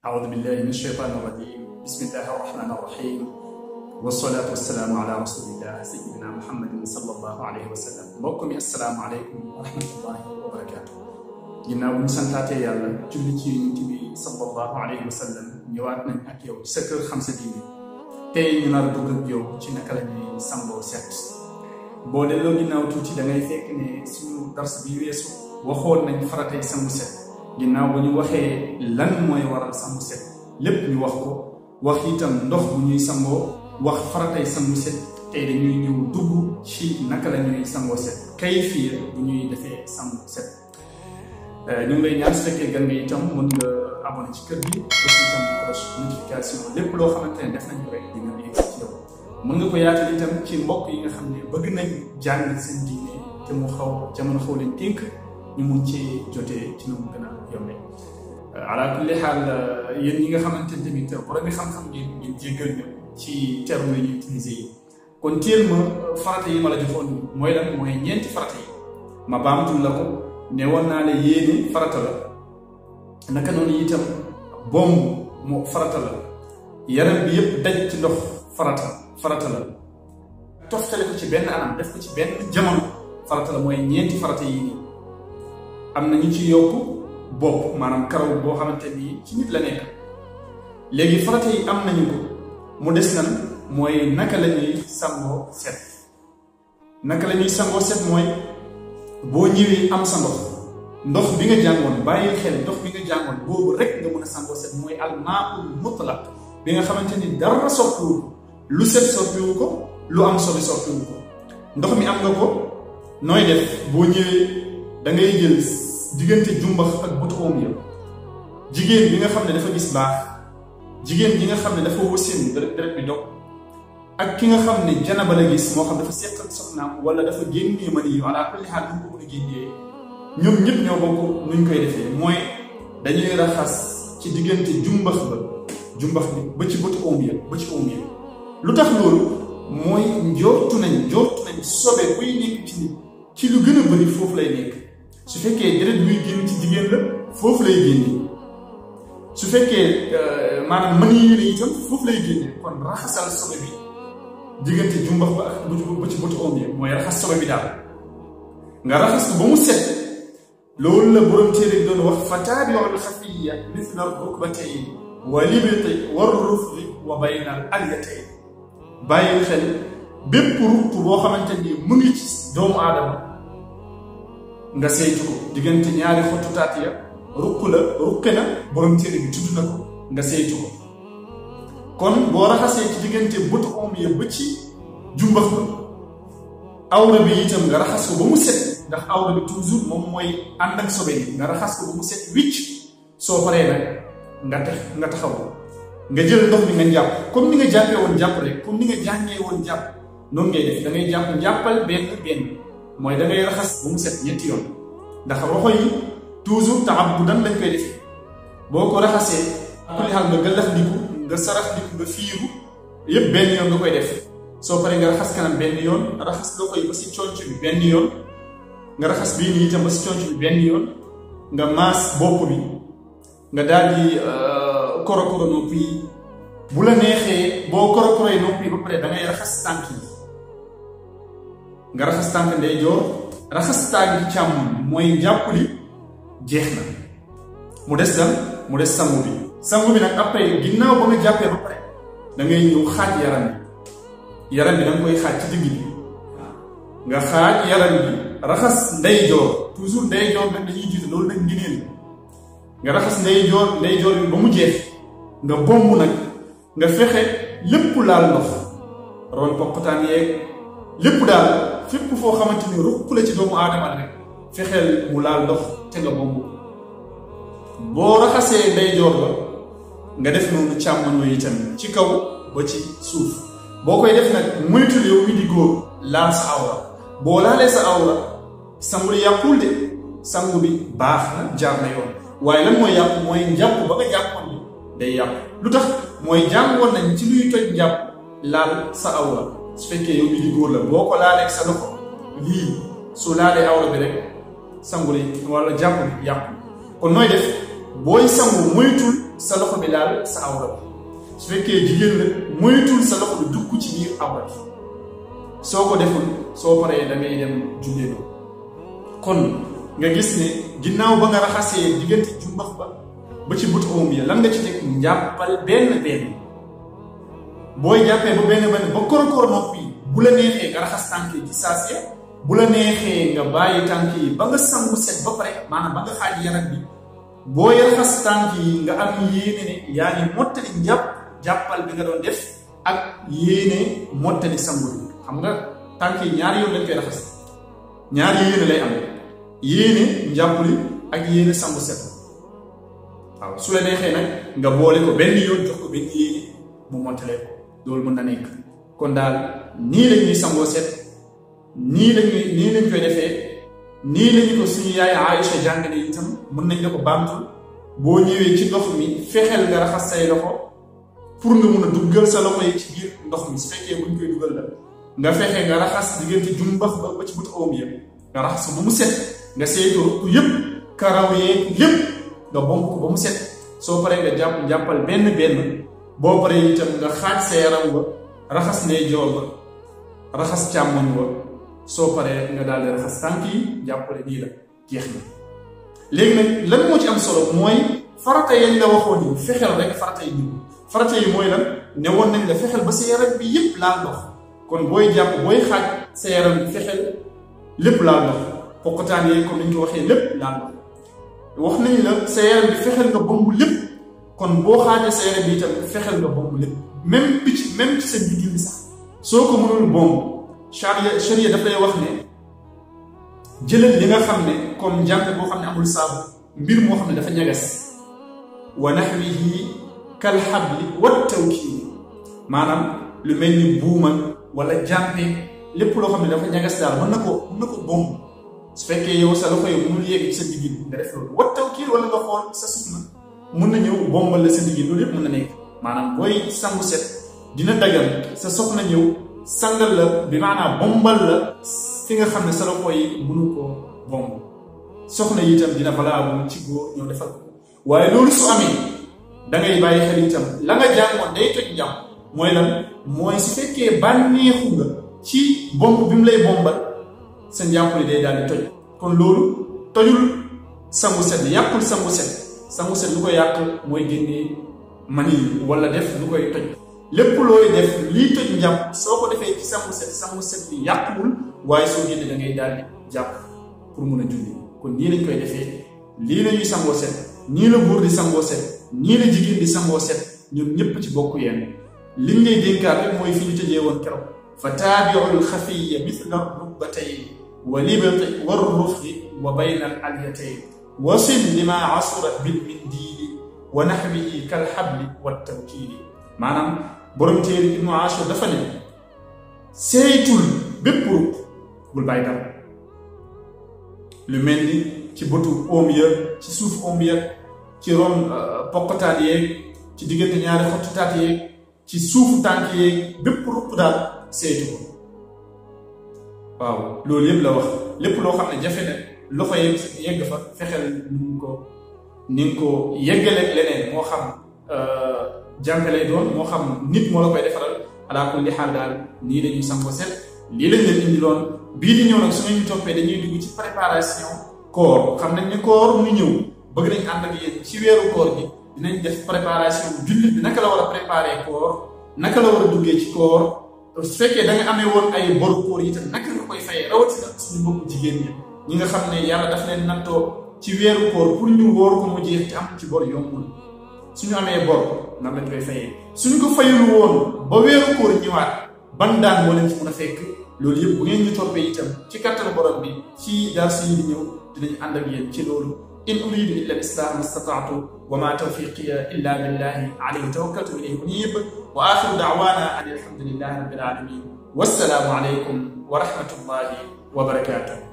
أعوذ بالله من الشيطان الرجيم بسم الله الرحمن الرحيم والصلاة والسلام على رسول الله سيدنا محمد صلى الله عليه وسلم mbokk mi assalaamu aleykum wa rahmatullahi wa barakaatu. ginnaaw bu ñu santaatee yàlla julli ci yonent bi sallallahu alayhi wa sallam ñëwaat nañ ak yow ci sa kër xam sa diine tey ñu nar a dugg ak yow ci naka la ñuy sangoo set. boo delloo ginnaaw tuuti da ngay fekk ne suñu dars bi weesu waxoon nañ faratay sangu set. ginnaaw ba ñu waxee lan mooy waral sangu set lépp ñu wax ko wax itam ndox bu ñuy sangoo wax faratay sangu set tey dañuy ñëw dugg ci naka la ñuy sangoo set kayfiya bu ñuy defee sangu set. ñu ngi lay ñaan su fekkee gan nga itam mën nga abonné ci kër gi aussi itam cloche notification lépp loo xamante ne def nañ ko rek dina yegg ci yow. mën nga ko yaatal itam ci mbokk yi nga xam ne bëgg nañ jàng seen diine te mu xaw jamono xaw leen tënk ñu mun ci jotee ci nu mu gën a yombee. ala kulli xaal yéen ñi nga xamante ne tamit borom xam-xam ngeen jéggal ñu ci terme yi ñuy utilisé yi kon teel ma farata yi ma la joxoon mooy lan mooy ñeenti farata yi ma baamtul la ko ne woon naa la yéene farata la naka noonu itam bomb moo farata la yaram bi yëpp daj ci ndox farata la toftale ko ci benn anam def ko ci benn jamono farata la mooy ñeenti farata yi nii. am na ñu ci yokk bopp maanaam karaw boo xamante ni ci nit la nekk léegi farata yi am nañu ko mu des nan mooy naka la ñuy sangoo set. naka la ñuy sangoo set mooy boo ñëwee am sa ndox bi nga jàngoon bàyyi xel ndox bi nga jàngoon boobu rek nga mën a sangoo set mooy almaul mutlaq bi nga xamante ni dara soppiwu ko lu set soppiwu ko lu am sobi soppiwu ko ndox mi am nga ko nooy def boo ñëwee da ngay jël diggante jumbax ak bëtu oom ya jigéen bi nga xam ne dafa gis baax jigéen bi nga xam ne dafa wasin deret bi dog ak ki nga xam ne janaba la gis moo xam dafa seq ak soxnaam wala dafa génnee mani yu ala kulli xaal ñu ko mën a génnee ñoom ñëpp ñoo bokk nuñ koy defee mooy dañuy raxas ci diggante jumbax bi ba ci bëtu oom ya lu tax loolu mooy njortu nañ sobe buy nekk ci nit ci lu gën a bëri foofu lay nekk. su fekkee deret buy génn ci jigéen la foofu lay génne su fekkee maanaam mën yi la itam foofu lay génne kon raxasal sobe bi diggante jumbax ba ak ba ci bëtu oom yi mooy raxas sobe bi daal nga raxas ko ba mu set. loolu la borom téere bi doon wax fataabi'ul xafiya mithla rukbatayn wa libti wa rufqi wa baynal alyatayn bàyyi xel bépp ruq boo xamante ni mu ngi ci doomu aadama nga saytu ko diggante ñaari xottu taat ya rukke na borom téere bi tudd na ko nga saytu ko kon boo raxasee ci diggante bëtu oom ya ba ci jumbax ba awra bi itam nga raxas ko ba mu set ndax awra bi toujours moom mooy ànd ak sobe yi nga raxas ko ba mu set wicc soo paree nag nga taxaw nga jël ndox mi nga jàpp comme ni nga jàppee woon jàpp rek comme ni nga jàngee woon jàpp noonu ngay def da ngay jàpp njàppal benn mooy da ngay raxas ba mu set ñetti yoon ndax roxo yi toujours ta'abbudan lañ koy defee boo ko raxasee kulli xaal nga gëllax ndiku nga sarax ndiku nga fiiru yëpp benn yoon nga koy def soo paree nga raxas kanam benn yoon raxas loxo yi ba si conc bi benn yoon nga raxas bii nii itam ba si conc bi benn yoon nga maas bopp bi nga daal di korokoro nopp yi bu la neexee boo korokoroy nopp yi ba pare da ngay raxas tànk yi nga raxas tànk ndeyjoor raxas tànk càmmoñ mooy njàpp li jeex na mu des sangu bi nag après ginnaaw ba nga jàppee ba pare da ngay ñëw xaaj yaram bi da nga koy xaaj ci digg bi nga xaaj yaram bi raxas ndeyjoor toujours ndeyjoor nag dañuy jiitu loolu nag ngineen nga raxas ndeyjoor bi ba mu jeex nga bomb nag nga fexe lépp laal ndox ron poqtaan yeeg lépp daal fépp foo xamante ni ruq la ci doomu aadama rek fexeel mu laal ndox te nga bomb boo raxasee ndeyjoor ba nga def noonu càmmoñ yi itam ci kaw ba ci suuf boo koy def nag moytul yow mi di góor laal sa awra boo laalee sa awra sangu li yàqul de sangu bi baax na jaar na yoon waaye lan mooy yàqu mooy njàpp ba nga jàppoon bi day yàqu lu tax mooy jàngoon nañ ci luy toj njàpp laal sa awra su fekkee yow mi di góor la boo ko laalee sa loxo lii su laalee awra bi rek sangu li wala jàpp bi yàqu kon nooy def booy sangu moytul sa loxo bi laal sa awra bi su fekkee jigéen la moytul sa loxo bi dugg ci biir awra bi soo ko deful soo paree da ngay dem jullee kon nga gis ne ginnaaw ba nga raxasee diggante jumbax ba ci but oom ya lan nga ci teg njàppal benn booy jàppee ba benn ba korokor nopp yi bu la neexee nga raxas tànk yi ci saase bu la neexee nga bàyyi tànk yi ba nga sangu set ba pare maanaam ba nga xaaj yaram bi booy raxas tànk yi nga am yéene ne yaa ngi mottali jàppal bi nga doon def ak yéene mottali sangu bi xam nga tànk yi ñaari yoon lañ koy raxas ñaari yéene lay am yéene njàppali ak yéene sangu set waaw su la neexee nag nga boole ko benn yoon jox ko benn yéene mu mottalee ko loolu mën na nekk kon daal nii la ñuy sangoo set nii lañ koy defee nii lañu ko suñu yaay Aïcha jàngale itam mën nañ la ko baamtul boo ñëwee ci ndox mi fexeel nga raxas say loxo pour nga mun a duggal sa loxo yi ci biir ndox mi su fekkee buñ koy dugal la nga fexe nga raxas diggante jumbax ba ci but oom yëpp nga raxas ko ba mu set nga saytoo yëpp karaw yeeg yëpp nga bomb ko ba mu set soo paree nga jàppal benn boo paree itam nga xaaj sa yaram ba raxas ndeyjoor ba raxas càmmoñ ba soo paree nga daal di raxas tànk yi jàppale nii la jeex na léegi nag lan moo ci am solo mooy farata yañ la waxoon yi fexeel rek farata yi mooy lan ne woon nañ la fexeel ba sa yaram bi yëpp laal ndox kon booy jàpp booy xaaj sa yaram bi fexeel lépp laal ndox poqataan yi comme ni ñu ko waxee lépp laal ndox wax nañ la sa yaram bi fexeel nga bomb lépp kon boo xaajee sa yaram bi itam fexeel nga bomb lépp même ci sa digg bi sax soo ko mënul bomb charia daf lay wax ne jëlal li nga xam ne comme njàmpe boo xam ne amul saabu mbir moo xam ne dafa ñagas wa naxwihi kal xabli wat tawkiil maanaam lu mel ni buumal wala jàmpe lépp loo xam ne dafa ñagas daal mën na ko bomb su fekkee yow sa loxo yi mënul yegg ci sa digg nga def loolu wat tawkiil wala nga xool sa soxna mën na ñëw bombal la sa digg loolu yëpp mën na nekk maanaam booy sangu set dina dagal sa soxna ñëw sangal la bi maanaam bombal la fi nga xam ne sa loxo yi mënu ko bomb soxna yi itam dina valable ci góor ñëw defal ko waaye loolu su amee da ngay bàyyi xel itam la nga jàngoon day toj njàpp mooy lan mooy su fekkee bànneexu nga ci bomb bi mu lay bombal sa njàpp li day daal di toj kon loolu tojul sangu set yàqul sangu set lu ko yàq mooy génnee mani wala def lu koy toj lépp looy def lii toj njàpp soo ko defee ci sangu set bi yàquwul waaye soo génnee da ngay daal di jàpp pour mun a julli kon nii lañ koy defee lii la ñuy sangoo set nii la góor di sangoo set nii la jigéen di sangoo set ñun ñëpp ci bokk yenn liñ lay dénkaat rek mooy fi ñu tëjee woon keroog fa taabiul xafiya mithla rukbatayn wa libati wa rufqi wa bayna al alyatayn wasil lima asura bil mindili wa naxwihi kal xabli wa tawkiili maanaam borom téere Ibnu Ashur dafa ne saytul bépp rukk bul bàyyi dara lu mel ni ci bëtu oom ya ci suuf oom ya ci ron poqataat yeeg ci diggante ñaari xottitaat yeeg ci suufu tànk yeeg bépp rukk daal saytu ko waaw loolu yëpp la wax lépp loo xam ne jafe na loxo yegg fa fexeel ni nga ko yeggaleeg leneen moo xam jànk lay doon moo xam nit moo la koy defaral ala kulli xaal daal nii la ñuy sangoo set lii lañ leen indi loon bii di ñëw nag su ñu toppee dañuy dugg ci préparation koor xam nañ ne koor muy ñëw bëgg nañ ànd ak yéen ci weeru koor bi dinañ def préparation jullit bi naka la war a préparer koor naka la war a duggee ci koor su fekkee da nga amee woon ay boru koor yi tam naka nga koy fayee rawatina suñu mbokku jigéen ñi nga xam ne yàlla daf leen nattoo ci weeru koor pour ñu wóor ko mu jeex te am ci bor yombul suñu amee bor nan lañ koy fayee suñ ko fayul woon ba weeru koor ñëwaat ban daan moo leen ci mën a fekk loolu yëpp bu ngeen ñu toppee itam ci kattan borom bi ci dars yi di ñëw dinañ ànd ak yéen ci loolu in uridu illa al-islah mastata'tu wa ma tawfiqiya illa billahi alayhi tawakkaltu ilayhi unib wa akhiru da'wana alhamdulillahi rabbil alamin wassalamu alaykum wa rahmatullahi wa barakatuh